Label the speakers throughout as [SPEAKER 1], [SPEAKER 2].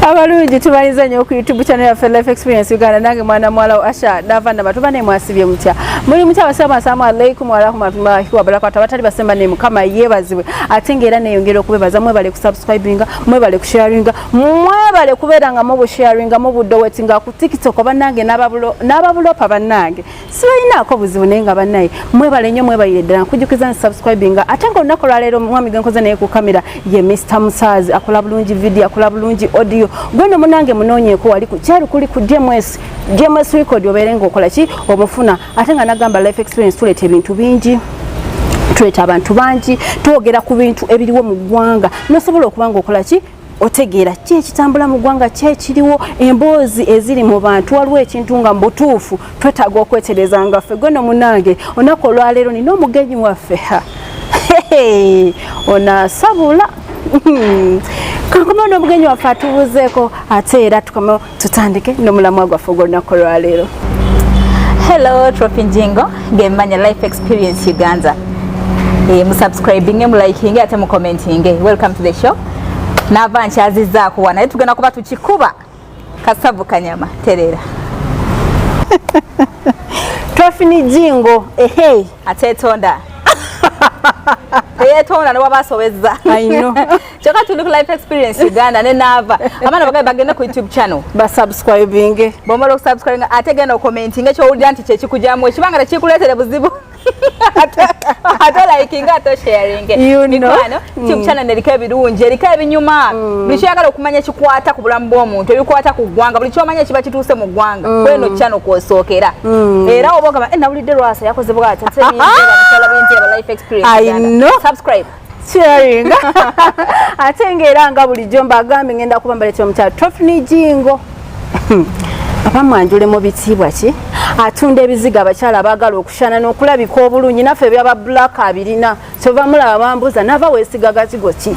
[SPEAKER 1] Abalungi, tubaliza nnyo ku YouTube channel yaffe Life Experience Uganda. Nange mwana muwala wo Asha Nava Naba. Tuba naye mwasibye mutya? Muli mutya? Abasiraamu, assalamu alaikum warahmatullahi wabarakatu. Abatali basemba naye Mukama yeebazibwe, ate ngaera neyongera okubebaza. Mwebale kusubscribinga, mwebale kusharinga, mwebale kubeera nga mubusharinga, mubudowetinga ku TikTok. Bannange n'ababulopa, bannange sibalinaako buzibu, naye nga bannaye mwebale nnyo, mwebalire ddala. Nkujjukiza nti subscribinga. Ate nga olunaku olwaleero omwami gwenkoze naye ku kamera ye Mr Musaazi, akola bulungi video, akola bulungi audio. Gweno munange munoonyeeko wali ku kyali kuli ku DMS, DMS Record, obeere ngaokola ki omufuna. Ate nga nagamba Life Experience tuleeta ebintu bingi, tuleeta abantu bangi, twogera ku bintu ebiriwo mu ggwanga, nosobola okuba nga okola ki, otegeera ki ekitambula mu ggwanga, ki ekiriwo, emboozi eziri mu bantu. Waliwo ekintu nga mubutuufu twetaaga okwetereza nga ffe. Gweno munange, olunaku olwaleero nina omugenyi waffe, ha ono asabula. Kankoma n'omugenyi waffe atubuuzeeko, ate era tukome tutandike n'omulamwa gwaffe ogw'olunaku olwaleero.
[SPEAKER 2] Hello, Trophy Jingo, gemanya Life Experience Uganda. Musubscribinge, mulikinge, ate mucommentinge. Welcome to the show. Nava nkyazizzaako wa, naye tugenda kuba tukikuba kasavu kanyama terera.
[SPEAKER 1] Trophy Jingo, ehe.
[SPEAKER 2] Ateetonda, teyeetonda newaba asobezza.
[SPEAKER 1] I know.
[SPEAKER 2] Kyokka tuli ku Life Experience Uganda ne Naava. Abaana bagabe bagende ku YouTube channel.
[SPEAKER 1] Basubscribinge.
[SPEAKER 2] Bwomala okusubscribinga, ate genda okommentinga kyowulira nti kyekikugyamu, ekibanga tekikuleetere buzibu, ate olikinga, ate osharinge.
[SPEAKER 1] You know.
[SPEAKER 2] Mikwano, YouTube channel eriko ebirungi, eriko ebinyuma. Buli kyoyagala okumanya ekikwata ku bulamu bw'omuntu, ebikwata ku ggwanga, buli kyomanya ekiba kituuse mu ggwanga, kweno channel kwosookera. Era oba ogamba, "Eh, nawulidde Lwasa yakoze bwati," ate binteeba mukyala, binteeba Life Experience
[SPEAKER 1] I
[SPEAKER 2] Uganda.
[SPEAKER 1] know.
[SPEAKER 2] Subscribe.
[SPEAKER 1] Sharing. Ate ngaera nga bulijjo mbagambye, ngenda kuba mbaleetera omukyala Trophy Jingo. Aba mwanjule mu bitiibwa ki, atunda ebizigo abakyala abaagala okushana n'okulabika obulungi. Naffe ebyaba black abirina, kyova mulaba bambuuza, "Nava weesiga gazigo ki?"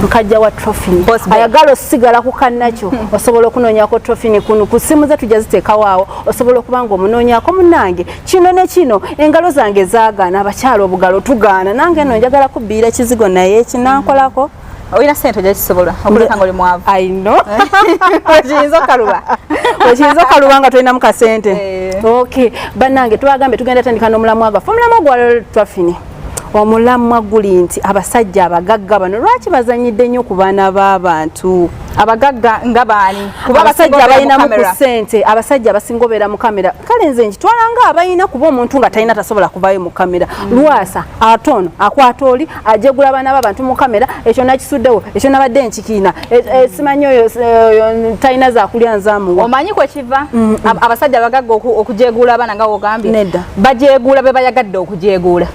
[SPEAKER 1] Nkajja wa Trofini.
[SPEAKER 2] Boss babe.
[SPEAKER 1] Ayagala osigala ku kannakyo, osobola okunoonyako Trofini kuno ku simu ze tujja ziteekawo awo, osobola okuba nga omunoonyako. Munnange, kino ne kino engalo zange zaagaana, abakyala obugalo tugaana. Nange nno njagala kubbiira kizigo, naye kinankolako.
[SPEAKER 2] Olina sente ojja kisobola, okuleka nga oli mwavu.
[SPEAKER 1] I know.
[SPEAKER 2] Okiyinza okaluba.
[SPEAKER 1] Okiyinza okaluba nga tolinamu kasente.
[SPEAKER 2] Eh.
[SPEAKER 1] Okay, bannange, twagambe tugenda tandika n'omulamwa gwaffe. Omulamwa gwalero Twafini, omulamwa guli nti abasajja abagagga bano lwaki bazanyidde nnyo ku baana b'abantu?
[SPEAKER 2] Abagagga nga baani? Kuba
[SPEAKER 1] abasajja
[SPEAKER 2] abasinga obeera mu
[SPEAKER 1] abalinamu ku
[SPEAKER 2] kamera.
[SPEAKER 1] ssente, abasajja abasinga obeera mu kamera. Kale nze nkitwala nga abalina, kuba omuntu nga talina tasobola kuvaayo mu kamera. Lwasa ate ono akwata oli ajegula abaana b'abantu mu kamera. Ekyo nakisuddewo, ekyo nabadde nkikiina. Simanyi oyo oyo talina zakulya, nzamuwa.
[SPEAKER 2] Omanyi kwekiva abasajja abagagga okujeeguula abaana nga wogambye?
[SPEAKER 1] Nedda.
[SPEAKER 2] Bajeeguula be bayagadde okujeeguula.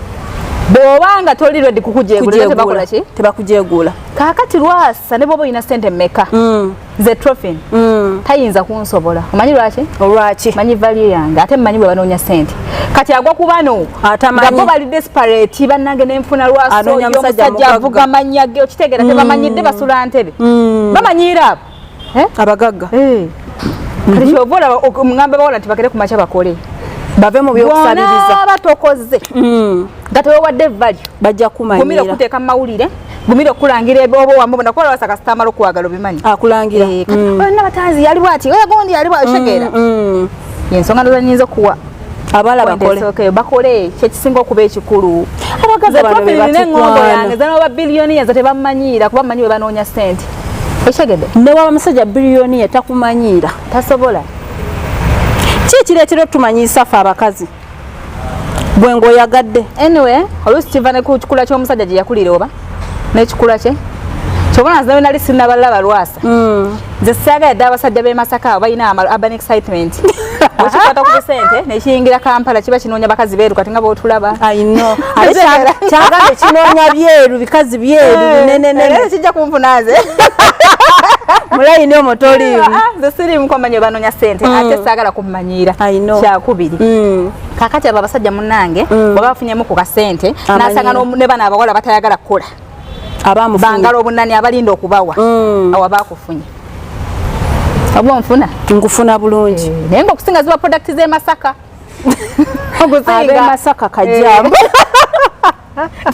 [SPEAKER 2] Bw'oba nga toli ready kukujeeguula, era tebakola ki?
[SPEAKER 1] Tebakujeeguula.
[SPEAKER 2] Kaakati Lwasa, ne bw'oba olina sente mmeka, nze Trofin tayinza kunsobola. Omanyi lwaki?
[SPEAKER 1] Olwaki?
[SPEAKER 2] Manyi value yange, ate mmanyi bwe banoonya sente. Kati agwa ku bano
[SPEAKER 1] Atamanyi.
[SPEAKER 2] nga bo bali desperate. Bannange, nenfuna Lwasa
[SPEAKER 1] Anoonya
[SPEAKER 2] oyo
[SPEAKER 1] musajja
[SPEAKER 2] omusajja
[SPEAKER 1] mugagga.
[SPEAKER 2] avuga mannya ge, okitegeera? Tebamanyidde, basula ntebe, bamanyiira abo. Eh?
[SPEAKER 1] Abagagga.
[SPEAKER 2] Kati kyova olaba oŋŋamba bawala nti bakere ku makya bakole.
[SPEAKER 1] Bave mu byokusabiriza.
[SPEAKER 2] Bw'onaaba tokoze nga tewewadde value,
[SPEAKER 1] bajja
[SPEAKER 2] gumira
[SPEAKER 1] kumanyira.
[SPEAKER 2] Okuteeka mu mawulire, gumira okulangira oba wamu nakuba Lwasa kasita amala okwagala, obimanyi.
[SPEAKER 1] Akulangira.
[SPEAKER 2] Eh, kati oyo Nabatanzi yali bwati, oyo gundi yali bwati, otegeera? Yensonga ndoza nyinza okuwa.
[SPEAKER 1] Abala bakole.
[SPEAKER 2] Esookeyo bakole, kyekisinga okuba ekikulu.
[SPEAKER 1] Abagagga bano be
[SPEAKER 2] Nze eŋŋombo
[SPEAKER 1] batukwana.
[SPEAKER 2] yange zanoba biliyoni, nze tebammanyiira, kuba mmanyi bwe banoonya ssente, okitegedde?
[SPEAKER 1] Ne waba musajja biliyoni takumanyiira.
[SPEAKER 2] Tasobola.
[SPEAKER 1] Ki ekireetera otumanyiisa ffe abakazi bwe ng'oyagadde?
[SPEAKER 2] Anyway, oluusi kiva ne ku kikula ky'omusajja gye yakulira oba n'ekikula kye. Kyobona nze nali sinnabalaba Lwasa, nze saagala ddala abasajja b'e Masaka abo balina urban excitement. Bwekikwata ku busente nekiyingira Kampala, kiba kinoonya bakazi beeru, kati nga bwotulaba.
[SPEAKER 1] I know. Ate kyagambe kinoonya byeru, bikazi byeru binenenene.
[SPEAKER 2] Era kijja kunfuna nze.
[SPEAKER 1] Mulayini omwo toliimu.
[SPEAKER 2] Ah, nze siriimu, kwamanya banoonya sente, ate saagala kummanyiira.
[SPEAKER 1] I know.
[SPEAKER 2] Kyakubiri, kakati abo abasajja munnange bwaba bafunyemu ku kasente,
[SPEAKER 1] Amanyiira.
[SPEAKER 2] nasanga ne bano abawala batayagala kukola,
[SPEAKER 1] Abamufunye.
[SPEAKER 2] bangala obunani, abalinda okubawa, awo abakufunye oba onfuna?
[SPEAKER 1] Nkufuna bulungi.
[SPEAKER 2] Naye nga okusinga ziba product z'e Masaka. Okusinga.
[SPEAKER 1] Ab'e Masaka kajambo.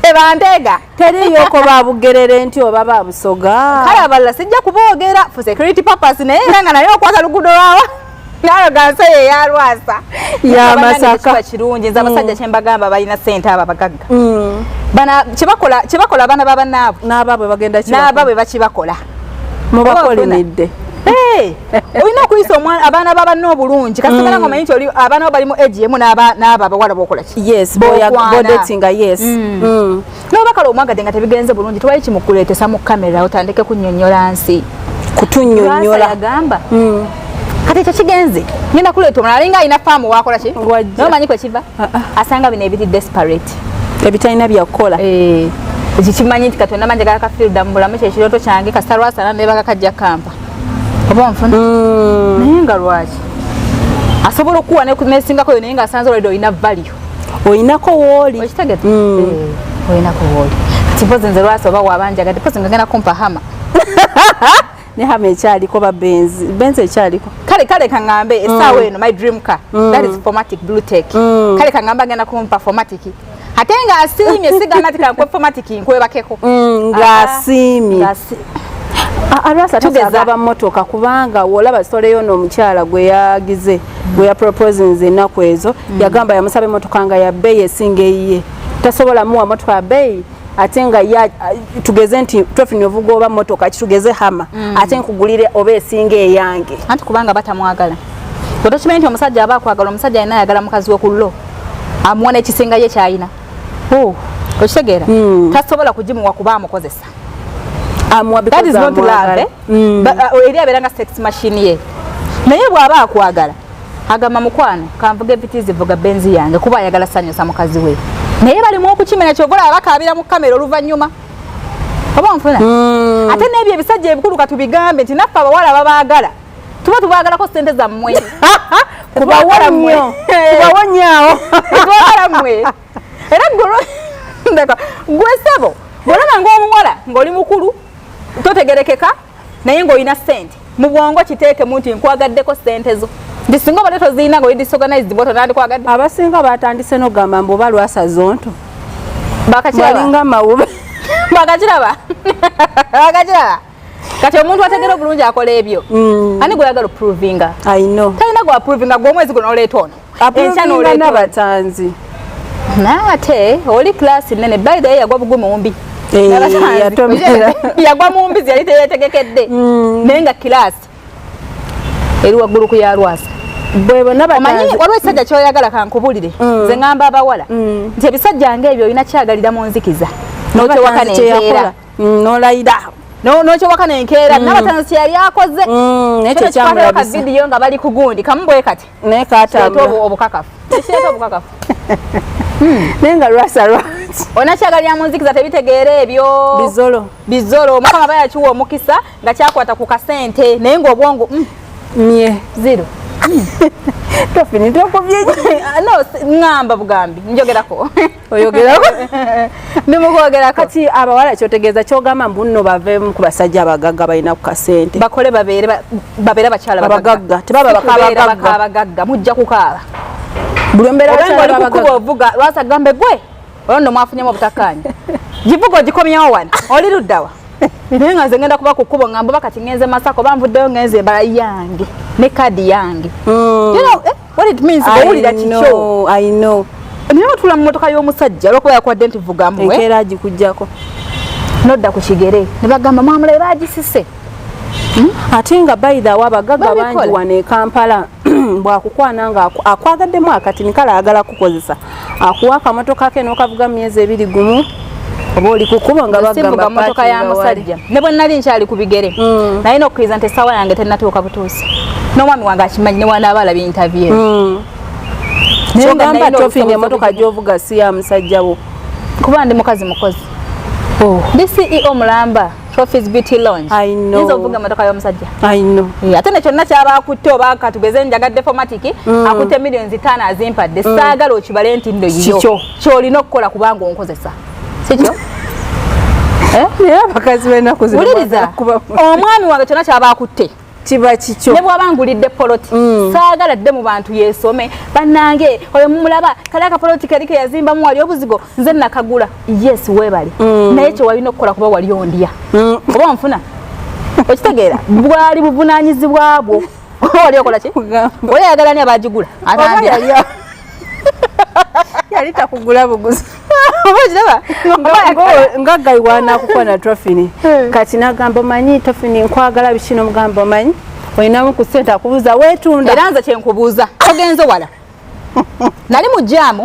[SPEAKER 2] Tebantega.
[SPEAKER 1] Teriyoko babugerere nti oba babusoga.
[SPEAKER 2] Kale abalala sijja kuboogera for security purpose, naye era nga naye okwata luguudo lwawa arrogance ye ya Lwasa.
[SPEAKER 1] Ya Masaka.
[SPEAKER 2] Kirungi nze abasajja kyembagamba balina ssente abo abagagga. Bana kyebakola kyebakola abaana baba naabwe.
[SPEAKER 1] N'abaabwe bagenda kibakola.
[SPEAKER 2] N'abaabwe bakibakola.
[SPEAKER 1] Mubakolimidde.
[SPEAKER 2] Olina okuyisa abaana ba banno obulungi kasigala ng'omanyi nti abaana bo bali mu age emu n'abo abawala b'okola ki?
[SPEAKER 1] Yes, bodatinga, yes.
[SPEAKER 2] N'oba kale omwagadde nga tebigenze bulungi, tewali kimukuleetesa mu kamera otandike kunnyonnyola nsi.
[SPEAKER 1] Kutunnyonnyola.
[SPEAKER 2] Yagamba. Kati ekyo kigenze ngenda kuleeta omulala alinga alina faamu wakola ki?
[SPEAKER 1] Wajja.
[SPEAKER 2] Naye omanyi kwe kiva? Asanga bino ebiri desperate.
[SPEAKER 1] Ebitalina byakukola.
[SPEAKER 2] Ekyo kimanyi nti Katonda manjagala kafiirda mu bulamu kyekirooto kyange kasita Lwasana nebaga kajja kampa. Oba onfuna? Naye nga lwaki? Asobola okuwa nesingako yo naye ng'asanze olwedde olina value.
[SPEAKER 1] Olinako wooli.
[SPEAKER 2] Okitegedde? Olinako wooli. Kati mpozi nze Lwasa oba wabanjagadde mpozi nga genda kumpa Hummer.
[SPEAKER 1] Ne Hummer ekyaliko ba Benz. Benz ekyaliko.
[SPEAKER 2] Kale kale kaŋŋambe essaawa eno my dream car that is 4MATIC BlueTEC. Kale kaŋŋambe agenda kumpa 4MATIC. Ate ng'asiimye sigamba nti kankwe 4MATIC nkwebakeko.
[SPEAKER 1] Ng'asiimye. Lwasa
[SPEAKER 2] Tugeza.
[SPEAKER 1] tasagaba mmotoka kubanga wolaba story yono omukyala gwe yagize gwe yaproposinze ennaku ezo yagamba yamusaba emmotoka nga ya bbeeyi esinga eyiye, tasobola muwa mmotoka ya bbeeyi ate nga ya tugeze nti Trofini ovuga oba mmotoka kitugeze Hummer ate nkugulire oba esinga eyange.
[SPEAKER 2] Anti kubanga batamwagala. Otokimanyi nti omusajja aba akwagala, omusajja alina ayagala mukazi we ku llo amuwa n'ekisinga ye ky'alina. Okitegeera? Tasobola kugimuwa kuba amukozesa.
[SPEAKER 1] Amuwa
[SPEAKER 2] That is
[SPEAKER 1] because
[SPEAKER 2] not love,
[SPEAKER 1] amwagala.
[SPEAKER 2] eh? But, eri abeera nga sex machine ye. Naye bw'aba akwagala agamba mukwano kanvuge Vitz, vuga Benz yange kuba ayagala sanyusa mukazi we. Naye balimu okukimenya kyova olaba bakaabira mu kamera oluvannyuma. Oba nfuna? Ate n'ebyo ebisajja ebikulu katubigambe nti naffe abawala babaagala tuba tubaagalako ssente zammwe.
[SPEAKER 1] Kubawo nnyo, kubawo nnyo.
[SPEAKER 2] Twagala mmwe. Era ndeka gwe ssebo bw'olaba ng'omuwala ng'oli mukulu totegerekeka naye ng'olina ssente mu bwongo kiteekemu nti nkwagaddeko ssente zo, nti singa obadde tozirina ng'oli disorganized bw'otyo nandikwagadde.
[SPEAKER 1] Abasinga batandise n'okugamba mbu oba Lwasa zonto.
[SPEAKER 2] Bakakiraba.
[SPEAKER 1] Balinga mawube.
[SPEAKER 2] Bakakiraba, bakakiraba. Kati omuntu ategera obulungi akola ebyo ani gweyagala oprovinga?
[SPEAKER 1] I know.
[SPEAKER 2] Talina gwaprovinga gwe omwezi guno oleeta ono, enkya
[SPEAKER 1] Aprovinga
[SPEAKER 2] n'oleeta ono.
[SPEAKER 1] n'abatanzi.
[SPEAKER 2] Naye ate oli class nene, by the way yagwa bugwi mumbi.
[SPEAKER 1] Yatomera.
[SPEAKER 2] Yagwa mu mbizi yali teyetegekedde naye nga class eri waggulu ku ya Lwasa.
[SPEAKER 1] Bwe bonna
[SPEAKER 2] Omanyi
[SPEAKER 1] batanzi.
[SPEAKER 2] waliwo ekisajja kyoyagala kankubulire, nze ŋŋamba abawala nti ebisajja ng'ebyo olina kyagalira mu nzikiza n'okyewaka
[SPEAKER 1] Nabatanzi
[SPEAKER 2] nenkeera.
[SPEAKER 1] kyeyakola. N'olayira.
[SPEAKER 2] N'okyewaka nenkeera. Nabatanzi kyeyali akoze
[SPEAKER 1] naye
[SPEAKER 2] kyo kikwatayo ka
[SPEAKER 1] tekyamulabisa.
[SPEAKER 2] vidiyo nga bali ku gundi kamu bwe kati
[SPEAKER 1] Naye
[SPEAKER 2] kireeta
[SPEAKER 1] katambula.
[SPEAKER 2] obukakafu, kireeta obukakafu.
[SPEAKER 1] Naye nga Lwasa lwaki?
[SPEAKER 2] Onakyagalira mu nzikiza tebitegeera ebyo.
[SPEAKER 1] Bizolo.
[SPEAKER 2] Bizolo. Mukama aba yakiwa omukisa nga kyakwata ku kasente naye ng'obwongo
[SPEAKER 1] mye
[SPEAKER 2] zero.
[SPEAKER 1] Tofini tokubye.
[SPEAKER 2] No, ŋŋamba bugambi njogerako.
[SPEAKER 1] Oyogerako.
[SPEAKER 2] Ndi mukwogerako.
[SPEAKER 1] Kati abawala kyotegeeza kyogamba mbu nno bavemu ku basajja abagagga balina ku kasente.
[SPEAKER 2] Bakole babeere babeere abakyala.
[SPEAKER 1] Abagagga. Tebaba
[SPEAKER 2] Si kubeera
[SPEAKER 1] bakabagagga.
[SPEAKER 2] bakabagagga mujja kukaaba.
[SPEAKER 1] Buli ombeera
[SPEAKER 2] Oba
[SPEAKER 1] abakyala
[SPEAKER 2] ng'oli kukuba
[SPEAKER 1] abagagga.
[SPEAKER 2] ovuga Lwasa gambe gwe olwo nno mwafunyemu obutakkaanya givuga ogikomyewo wano oli luddawa, naye nga nze ngenda kuba ku kkubo ngamba oba kati ngenze Masaka oba nvuddeyo ngenze embala yange ne kaadi yange. You know, what it means
[SPEAKER 1] I
[SPEAKER 2] owulira kikyo.
[SPEAKER 1] know, I know.
[SPEAKER 2] Naye otula mu motoka y'omusajja olwokuba yakwadde nti vugamu
[SPEAKER 1] Enkeera agikugjako.
[SPEAKER 2] Nodda ku kigere ne bagamba mwamulabe bagisise.
[SPEAKER 1] Ate nga by the way abagagga
[SPEAKER 2] Babikola.
[SPEAKER 1] bangi wano e Kampala bwakukwana nga akwagaddemu akatini kale ayagala kukozesa akuwa akamotoka ke n'okavuga mu myezi 2 gumu oba oli ku kkubo nga
[SPEAKER 2] Simbuga
[SPEAKER 1] bagamba
[SPEAKER 2] motoka ya
[SPEAKER 1] parkinga wali.
[SPEAKER 2] musajja ne bwe nali nkyali ku bigere naye n'okukkiriza nti essaawa yange tennatuuka butuusi n'omwami wange akimanyi ne wanaaba alabye interview. Naye nga
[SPEAKER 1] Kyogamba
[SPEAKER 2] nalina
[SPEAKER 1] Tofini
[SPEAKER 2] obusobozi
[SPEAKER 1] emmotoka
[SPEAKER 2] obugimu.
[SPEAKER 1] gy'ovuga si ya musajja wo?
[SPEAKER 2] Kuba ndi mukazi mukozi, ndi CEO mulamba Trophies Beauty Lounge.
[SPEAKER 1] I know.
[SPEAKER 2] Nyinza okuvuga emmotoka y'omusajja?
[SPEAKER 1] I know.
[SPEAKER 2] Ate ne kyonna kyaba akutte oba katugeze njagadde 4MATIC akutte miliyoni 5 azimpadde, saagala okibale nti nno yiyo.
[SPEAKER 1] Kikyo.
[SPEAKER 2] Kyolina okukola kubanga onkozesa sikyo.
[SPEAKER 1] Naye abakazi b'ennaku zino
[SPEAKER 2] Wuliriza,
[SPEAKER 1] baagala kuba
[SPEAKER 2] omwami wange kyonna kyaba akutte.
[SPEAKER 1] Kiba kikyo.
[SPEAKER 2] Ne bw'aba ngulidde poloti, saagala dde mu bantu yeesome, bannange oyo mumulaba kali akapoloti kali ke yazimbamu wali obuzigo, nze nakagula. Yes, weebale, naye kye walina okukola kuba wali ondya oba onfuna, okitegeera, bwali buvunaanyizibwa bwo. Oba wali okola ki? Oli ayagala ni abagigula atandya.
[SPEAKER 1] Yali takugula buguzi.
[SPEAKER 2] Oba okiraba?
[SPEAKER 1] Nga guy wanakukwana Trofini, kati nagamba, omanyi Trofini nkwagala biki, nomugamba omanyi olinamu ku ssente, akubuuza weetunda.
[SPEAKER 2] Era nze kyenkubuuza, togenze wala, nali mu jam,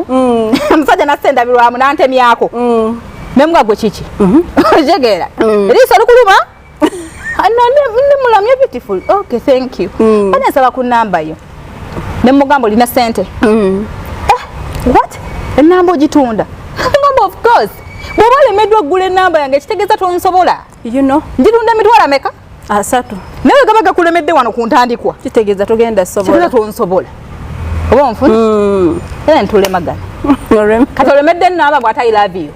[SPEAKER 2] omusajja nassa endabirwamu nantemyako, nemuga gwe kiki, okitegeera, eriiso likuluma? No, ndi mulamu, you're beautiful. Okay, thank you. Bane nsaba ku namba yo. Nemugamba olina sente. Eh, what, enamba ogitunda? Mugamba of course, bw'oba olemeddwa okugula enamba yange ekitegeeza tonsobola. Ngitunda emitwalo ameka?
[SPEAKER 1] 30.
[SPEAKER 2] Naye gaba gakulemedde wano ku ntandikwa,
[SPEAKER 1] kitegeeza togenda sobola.
[SPEAKER 2] Kitegeeza tonsobola, oba onfuna? Era ntulemagana. Kati olemedde enamba bw'ate I love you.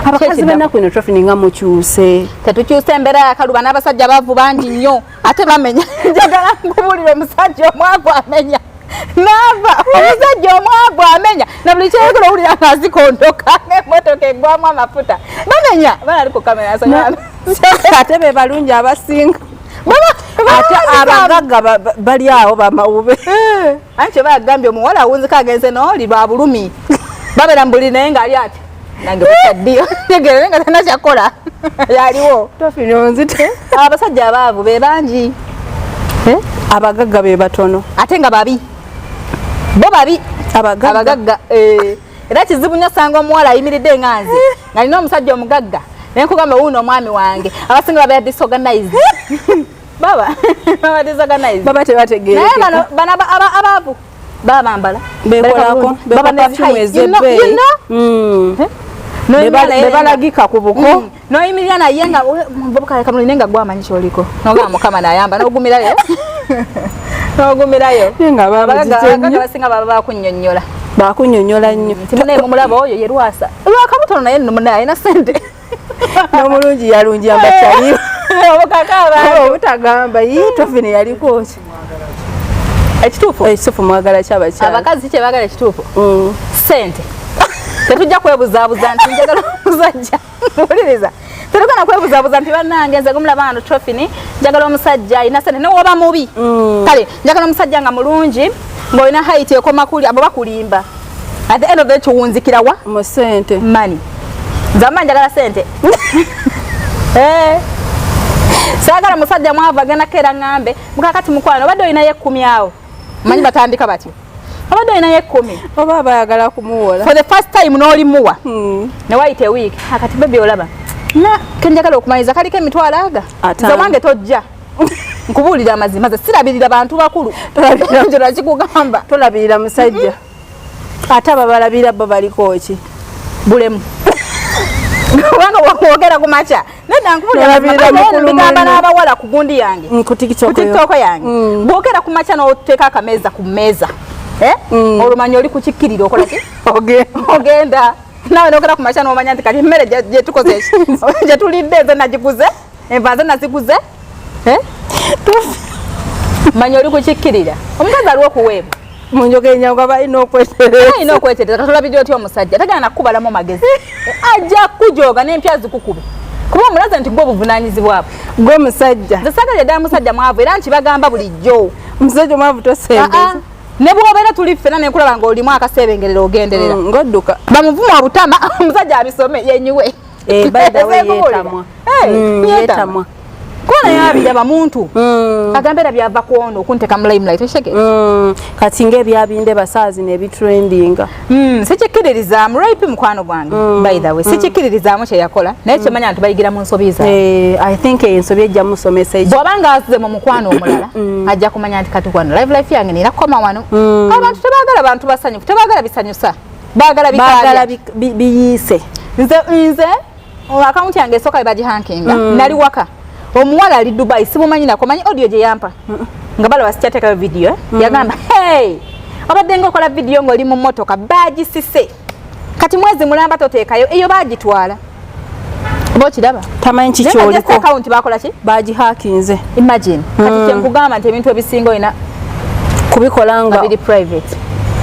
[SPEAKER 1] Abakazi
[SPEAKER 2] Kyekiddamu.
[SPEAKER 1] b'ennaku eno, Trofini, nga mukyuse.
[SPEAKER 2] Tetukyusa, embeera yakaluba n'abasajja baavu bangi nnyo ate bamenya. Njagala nkubulira, omusajja omwavu amenya naava, omusajja omwavu amenya na buli kyeyagala, owulira nga azikondoka ng'emmotoka eggwamu amafuta. Bamenya bana ali ku kamera.
[SPEAKER 1] Ate be balungi abasinga, ate abagagga bali awo bamawube.
[SPEAKER 2] Anti kyeba yagambye omuwala awunzika agenze n'oli lwa bulumi, babeera mu buli naye ng'ali ati nange butaddiyo tegere naye nga talina kyakola yaliwo.
[SPEAKER 1] Trofini onzite.
[SPEAKER 2] Abasajja abaavu be bangi. Eh?
[SPEAKER 1] Abagagga be batono.
[SPEAKER 2] Ate nga babi, bo babi.
[SPEAKER 1] Abagagga.
[SPEAKER 2] Abagagga, eh. Era kizibu nnyo osanga omuwala ayimiridde nga nze nga nina omusajja omugagga naye nkugamba wuuno omwami wange, abasinga babeera disorganized, baba disorganized.
[SPEAKER 1] Baba
[SPEAKER 2] Naye
[SPEAKER 1] tebategeerekeka.
[SPEAKER 2] bano abaavu baba bambala
[SPEAKER 1] Bekolako.
[SPEAKER 2] baba
[SPEAKER 1] Beba perfume ez'ebbeeyi. Be balagika ku buko.
[SPEAKER 2] Noyimirira naye nga muvubuka naye nga gwamanyi kyoliko, nogamba Mukama nayamba, nogumirayo nogumirayo.
[SPEAKER 1] Naye nga baba
[SPEAKER 2] Abagagga
[SPEAKER 1] bazitse
[SPEAKER 2] abagagga
[SPEAKER 1] nnyo.
[SPEAKER 2] basinga baba bakunnyonnyola.
[SPEAKER 1] Bakunnyonnyola nnyo.
[SPEAKER 2] Nti munaye mumulaba oyo ye Lwasa lwakabutono, naye nno munaye alina sente.
[SPEAKER 1] N'omulungi yalungi ambakyali.
[SPEAKER 2] Obukaka abantu.
[SPEAKER 1] Obutagamba yi Trofini yaliko ki?
[SPEAKER 2] Ekituufu.
[SPEAKER 1] Ekituufu mwagala ki abakyala?
[SPEAKER 2] Abakazi kyebagala ekituufu, sente. Tetujja kwebuzaabuza nti njagala omusajja, wuliriza, tetugenda kwebuzaabuza nti bannange nze gumulaba wano Trofini njagala omusajja alina sente newoba mubi. Kale njagala omusajja nga mulungi ng'olina height ekoma kuli, abo bakulimba. At the end of the day kiwunzikira wa?
[SPEAKER 1] Mu sente.
[SPEAKER 2] Money. Nze ama njagala sente. Eh. Saagala musajja mwavu agenda keera ŋŋambe mukakati mukwano obadde olinayo 10 awo, manyi batandika batyo, obadde olinayo 10.
[SPEAKER 1] Oba abayagala kumuwola.
[SPEAKER 2] For the first time n'olimuwa, ne wayita ewiiki, akati baby olaba na kenjagala okumaliriza kaliko emitwalo aga.
[SPEAKER 1] 50.
[SPEAKER 2] Nze wange tojja nkubuulira amazima, ze sirabirira bantu bakulu, njo nakikugamba.
[SPEAKER 1] Tolabirira musajja, ate ababalabirira bo baliko ki?
[SPEAKER 2] Bulemu, kubanga bwogera ku makya nedda nkubuulira
[SPEAKER 1] Nolabirira
[SPEAKER 2] amazima,
[SPEAKER 1] mukulu
[SPEAKER 2] mbigamba
[SPEAKER 1] munno.
[SPEAKER 2] n'abawala ku gundi yange,
[SPEAKER 1] Ku TikTok.
[SPEAKER 2] Ku TikTok yange. Bwogera ku makya n'oteeka akameeza ku mmeeza, eh? Olumanya oli kukikkirira okola ki? Ogenda nawe nogera ku makya n'omanya nti kati emmere gye tukoze ki? Gye tulidde nze nagiguze, enva nze naziguze, eh? Manya oli kukikkirira, omukazi aliwo okuweebwa.
[SPEAKER 1] Mu njogera enyangu aba alina okwetereza.
[SPEAKER 2] Alina okwetereza. Katolabirira otya omusajja tagana nakukubalamu magezi, ajja kujooga n'empya zikukube kuba omulaze nti gwe obuvunanyizibwa bwe.
[SPEAKER 1] Gwe musajja.
[SPEAKER 2] Nze saagala ddala musajja mwavu, era nkibagamba bulijjo.
[SPEAKER 1] Omusajja omwavu tosembeza.
[SPEAKER 2] Ah, ah. Ne bw'obeera tuli ffena nenkulaba ng'olimu akasebengerera ogenderera.
[SPEAKER 1] Ng'odduka.
[SPEAKER 2] Bamuvuma obutama, omusajja abisome yenyiwe.
[SPEAKER 1] Eh, by the way,
[SPEAKER 2] Nze nkubuulira.
[SPEAKER 1] yeetamwa.
[SPEAKER 2] Hey, yeetamwa.
[SPEAKER 1] Yeetamwa.
[SPEAKER 2] Kuba naye abiraba muntu agamba era byava kwono okunteka mu limelight, oshege.
[SPEAKER 1] Kati ng'ebyabinde basaazi nebitrendinga.
[SPEAKER 2] Sikikkiririzaamu rape mukwano gwange, by the way sikikkiririzaamu kye yakola, naye kyemanya nti bayigira mu nsobi zaabwe.
[SPEAKER 1] Eh, I think ensobi ejja musomesa ekyo.
[SPEAKER 2] Bw'oba nga azze mu mukwano omulala ajja kumanya nti kati wano live life yange nina kukoma wano. Abantu tebaagala bantu basanyufu, tebaagala bisanyusa, baagala
[SPEAKER 1] baagala
[SPEAKER 2] bikaabya.
[SPEAKER 1] Biyiise.
[SPEAKER 2] Nze akawunti yange esooka bebagihackinga, nali waka, omuwala ali Dubai simumanyi nako, manyi audio gye yampa nga balaba sikyateekayo video, eh? Yagamba, hey, obadde nga okola video ng'oli mu mmotoka, bagisise kati mwezi mulamba toteekayo, eyo bagitwala. Oba okiraba
[SPEAKER 1] tamanyi kikyoliko
[SPEAKER 2] account bakola ki,
[SPEAKER 1] bagihakinze.
[SPEAKER 2] Imagine kati kyenkugamba nti ebintu ebisinga olina
[SPEAKER 1] kubikola nga
[SPEAKER 2] biri private,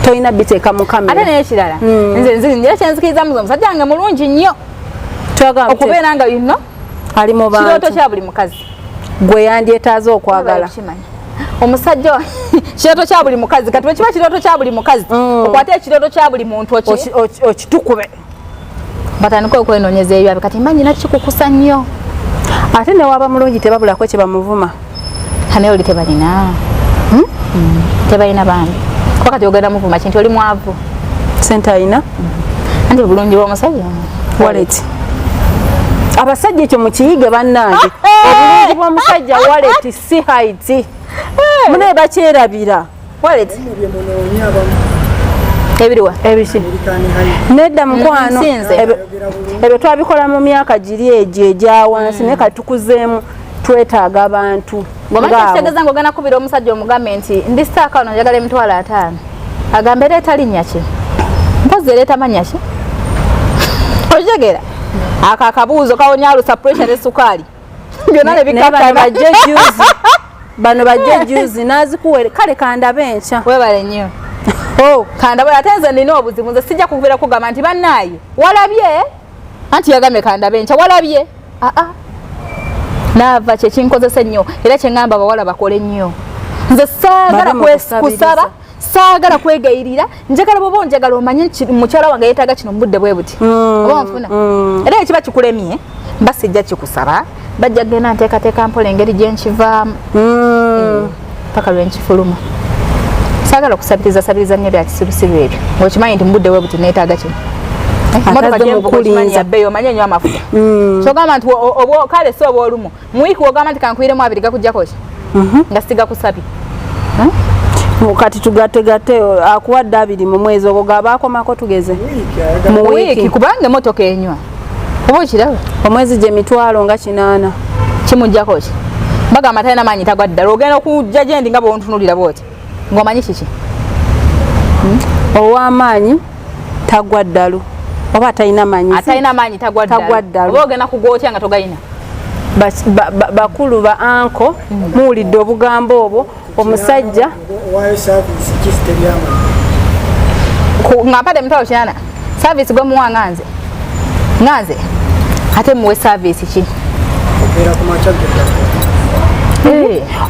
[SPEAKER 1] tolina biteeka mu kamera.
[SPEAKER 2] Ate naye ekirala, nze nze kyenzikiriza muzo, omusajja wange mulungi nnyo okubeera nga yuno
[SPEAKER 1] ali mu bantu,
[SPEAKER 2] kirooto kya buli mukazi
[SPEAKER 1] gwe yandyetaaze okwagala.
[SPEAKER 2] Omusajja kirooto kya buli mukazi. Kati bwe kiba kirooto kya buli mukazi, okwate ekirooto kya buli muntu
[SPEAKER 1] okitukube,
[SPEAKER 2] batandika okwenoonyeza ebyabwe. Kati mba nyina kikukusa nnyo.
[SPEAKER 1] Ate newaba mulungi tebabulako kye bamuvuma.
[SPEAKER 2] Naye oli tebalina, tebalina bambi, kuba kati ogenda muvuma kintu oli mwavu.
[SPEAKER 1] Sente alina.
[SPEAKER 2] Anti obulungi bw'omusajja
[SPEAKER 1] wallet. Abasajja ekyo mukiyige bannange, obulungi bw'omusajja wallet, si height. Munaye bakyerabira.
[SPEAKER 2] Wallet ebiriwa?
[SPEAKER 1] Ebiki? Nedda mukwano, ebyo twabikola mu myaka giri egyo egya wansi, naye kati tukuzeemu, twetaaga abantu.
[SPEAKER 2] Ng'omanyi kitegeeza ng'ogenda kubira omusajja omugambe nti ndi stuck wano, njagala 50,000, agambe ereeta linnya ki, mpozi ereeta mannya ki? Okitegera ako akabuuzo kawonya alusa pressure ne sukaali byonna ne bikakkana.
[SPEAKER 1] Bano bajje juzi nazikuwere kale kandabe enkya.
[SPEAKER 2] Webale nnyo. Oh, kandabe. Ate nze nina obuzibu, nze sijja kubeera kugamba nti bannaaye walabye, anti yagambye kandabe enkya, walabye. Aa, naava kyekinkozesa ennyo, era kyeŋŋamba abawala bakole nnyo. Nze saagala kusaba, saagala kwegayirira, njagala bwoba onjagala omanye mukyala wange yeetaaga kino mu budde bwe buti, oba nfuna. Era ekiba kikulemye mba sijja kikusaba, bajja genda nteekateeka mpola engeri gyenkivaamu paka lwenkifuluma. Saagala okusabiriza sabiriza nnyo bya kisirusiru ebyo ng'okimanyi nti mu budde bwe buti neetaaga kino. Emotoka gyenvuga okimanyi yabbeeyi, omanye enywa amafuta, kyogamba nti kale si oba olumu mu wiiki wogamba nti kankwiremu 20 gakujjako ki nga sigakusabye.
[SPEAKER 1] Kati tugategate, akuwadde 20 mu mwezi, ogwo gaba akomako tugeze
[SPEAKER 2] mu wiiki, kubanga emotoka enywa, oba okiraba.
[SPEAKER 1] Omwezi gye 800,000.
[SPEAKER 2] Kimujjako ki? Bagamba talina maanyi, tagwa ddala. Ogenda okujja gyendi nga bwontunulira bwoti ng'omanyi kiki.
[SPEAKER 1] Ow'amaanyi tagwa ddalu oba atalina maanyi?
[SPEAKER 2] Atalina maanyi tagwa
[SPEAKER 1] ddalu.
[SPEAKER 2] Oba ogenda kugwa otya nga togayina?
[SPEAKER 1] Bakulu ba anko, muwulidde obugambo obwo omusajja.
[SPEAKER 2] Nga mpadde 80,000, service gwe muwa nganze nganze, ate muwe service ki?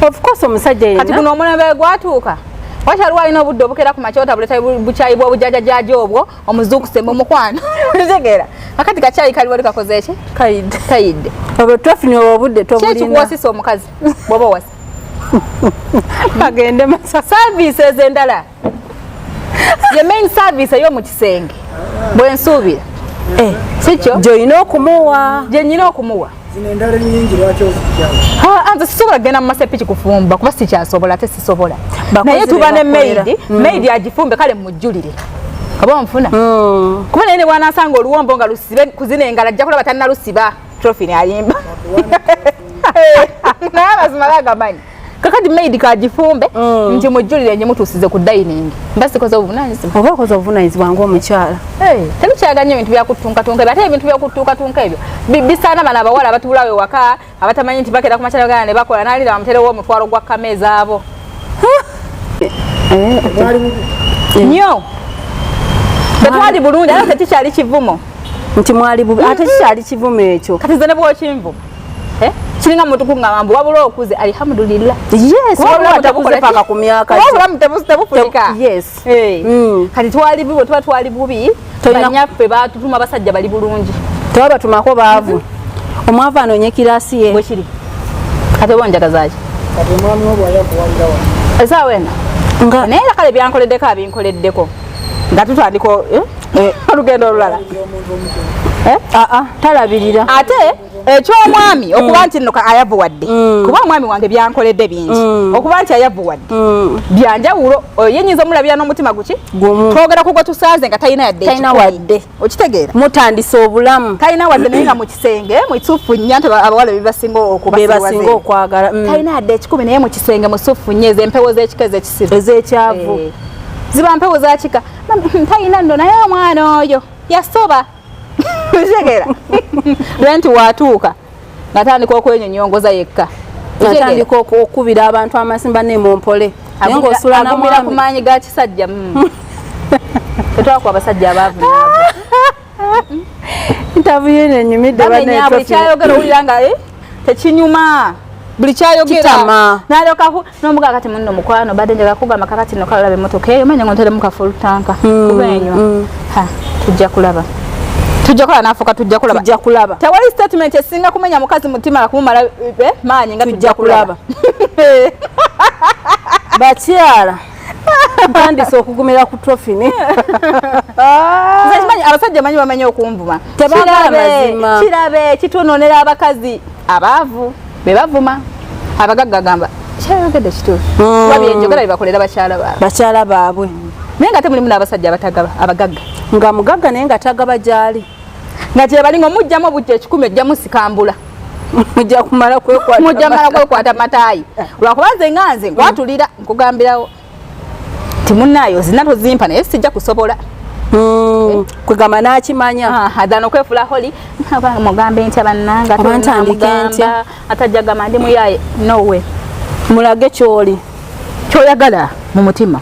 [SPEAKER 1] Of course omusajja
[SPEAKER 2] kati guno omulembe gwatuuka, wakyaliwo alina obudde obukeera ku makya otabuleta bukyayi bw'obujajajaaja obwo omuzuukuse mu mukwano, otegeera? Akati kakyayi kaliwo oli kakoze eki?
[SPEAKER 1] Kayidde.
[SPEAKER 2] Kayidde.
[SPEAKER 1] Obwo twafunye obudde tobulina.
[SPEAKER 2] Kyekikuwasisa omukazi bw'oba owasa?
[SPEAKER 1] Agende masa.
[SPEAKER 2] Services endala ye main service ey'omu kisenge bwensuubira, sikyo?
[SPEAKER 1] Gyolina okumuwa.
[SPEAKER 2] Gye nyina okumuwa.
[SPEAKER 3] Zino endala ennyingi lwaki ozijjawo?
[SPEAKER 2] Nze sisobola kugenda mu masepiki kufumba kuba sikyasobola, ate sisobola, naye tuba ne maid. Maid agifumbe kale mujjulire oba onfuna, kuba naye ne bwanaasanga oluwombo nga lusibe kuzina engalo ajja kulaba tannalusiba. Trofini ayimba naye amazima gagamanyi. Kakati maid kagifumbe nti mujjulire ngimutuusize ku dining, mba sikoze obuvunanyizibwa?
[SPEAKER 1] Oba okoze obuvunanyizibwa ng'omukyala.
[SPEAKER 2] Tebikyaga nnyo ebintu byakutunkatunka ebyo. Ate ebintu byakutunkatunka ebyo bisaana bano abawala abatuulawo ewaka abatamanyi nti bakera ku makyala gana ne bakola nalira bamuterewo omutwalo gwa kameeza abo nnyo. Tetwali bulungi ate tekikyali kivumo.
[SPEAKER 1] Nti mwali bubi ate kikyali kivumo ekyo.
[SPEAKER 2] Kati ze ne bwokinvu kiringa muntu kuŋŋamba mbu wabula okuze, alhamdulillah.
[SPEAKER 1] Yes, waliwo atakuze paka ku myaka.
[SPEAKER 2] Obulamu tebufunika. Kati twali bubi, bwe tuba twali bubi, banyaffe batutuma basajja bali bulungi.
[SPEAKER 1] Tebabatumako baavu, omwavu anoonye kirasi ye.
[SPEAKER 2] Bwekiri. Kati oba onjagazaki?
[SPEAKER 3] Kati omwami wo bwayakuwalira wano?
[SPEAKER 2] Esaawa eno naye era kale byankoleddeko abinkoleddeko nga tutandika olugendo olulala.
[SPEAKER 1] Aa, talabirira.
[SPEAKER 2] Ate ekyomwami okuba nti nno ayavuwadde, kuba omwami wange byankoledde bingi, okuba nti ayavuwadde byanjawulo, oyo yenyinza omulabira n'omutima guki. Twogera ku gwe tusanze nga talina yadde.
[SPEAKER 1] Talina wadde.
[SPEAKER 2] Okitegeera?
[SPEAKER 1] Mutandise obulamu.
[SPEAKER 2] Talina wadde, naye nga mu kisenge musufu nnyo, nti abawala bebasinga
[SPEAKER 1] bebasinga okwagala.
[SPEAKER 2] Talina yadde 100, naye mu kisenge musufu nnyo. Ezo empewo z'ekika ez'ekisiru.
[SPEAKER 1] Ez'ekyavu.
[SPEAKER 2] Ziba mpewo za kika. Talina nno, naye omwana oyo yasoba. Otegeera? Rent watuuka natandika okwenyonyongoza yekka.
[SPEAKER 1] Natandika okukubira abantu amasimba nemumpole, naye ng'osula
[SPEAKER 2] agumira ku
[SPEAKER 1] namwami.
[SPEAKER 2] Maanyi ga kisajja. Tetwakuwa abasajja abaavu naavu.
[SPEAKER 1] Interview yeno enyumidde.
[SPEAKER 2] Bamenya buli kyayogera, owulira nga tekinyuma buli kyayogera.
[SPEAKER 1] Kitama.
[SPEAKER 2] Nalyoka nomugaa kati munno mukwano badde njagala kugamba kakati no kalaba emmotoka eyo manya ngo nteremu ka full tank kuba enywa. Ha, tujja kulaba, tujja kulaba, nafuuka tujja kulaba.
[SPEAKER 1] Tujja kulaba.
[SPEAKER 2] Tewali statement esinga kumenya mukazi mutima kumumala maanyi nga
[SPEAKER 1] tujja kulaba. Bakyala, ntandise okugumira ku trofini.
[SPEAKER 2] Nze kimanyi abasajja manyi bamanyi okunvuma.
[SPEAKER 1] Tebaagala
[SPEAKER 2] Kirabe,
[SPEAKER 1] mazima.
[SPEAKER 2] Kirabe kitwononera abakazi abaavu be bavuma, abagagga gamba kyayogedde kituufu. Kuba byenjogera bibakolera bakyala baabwe.
[SPEAKER 1] Bakyala baabwe.
[SPEAKER 2] Naye nga temulimu n'abasajja abatagaba abagagga.
[SPEAKER 1] Nga mugagga naye nga tagaba gyali.
[SPEAKER 2] Nga gyebali nga omugjamu obujja 100 ojjamu sikambula.
[SPEAKER 1] Mujja kumala kwekwata.
[SPEAKER 2] Mujja mala kwekwata mataayi, lwakuba nze nga nze nkwatulira nkugambirawo ti munnaayo zina tozimpa naye sijja kusobola.
[SPEAKER 1] Kwegamba n'akimanya.
[SPEAKER 2] Dhano okwefula holi mugambe ntya bannanga?
[SPEAKER 1] Oba ntandike ntya?
[SPEAKER 2] Atajja gamba ndi muyaye nowe.
[SPEAKER 1] Mulage kyoli.
[SPEAKER 2] Kyoyagala mu mutima,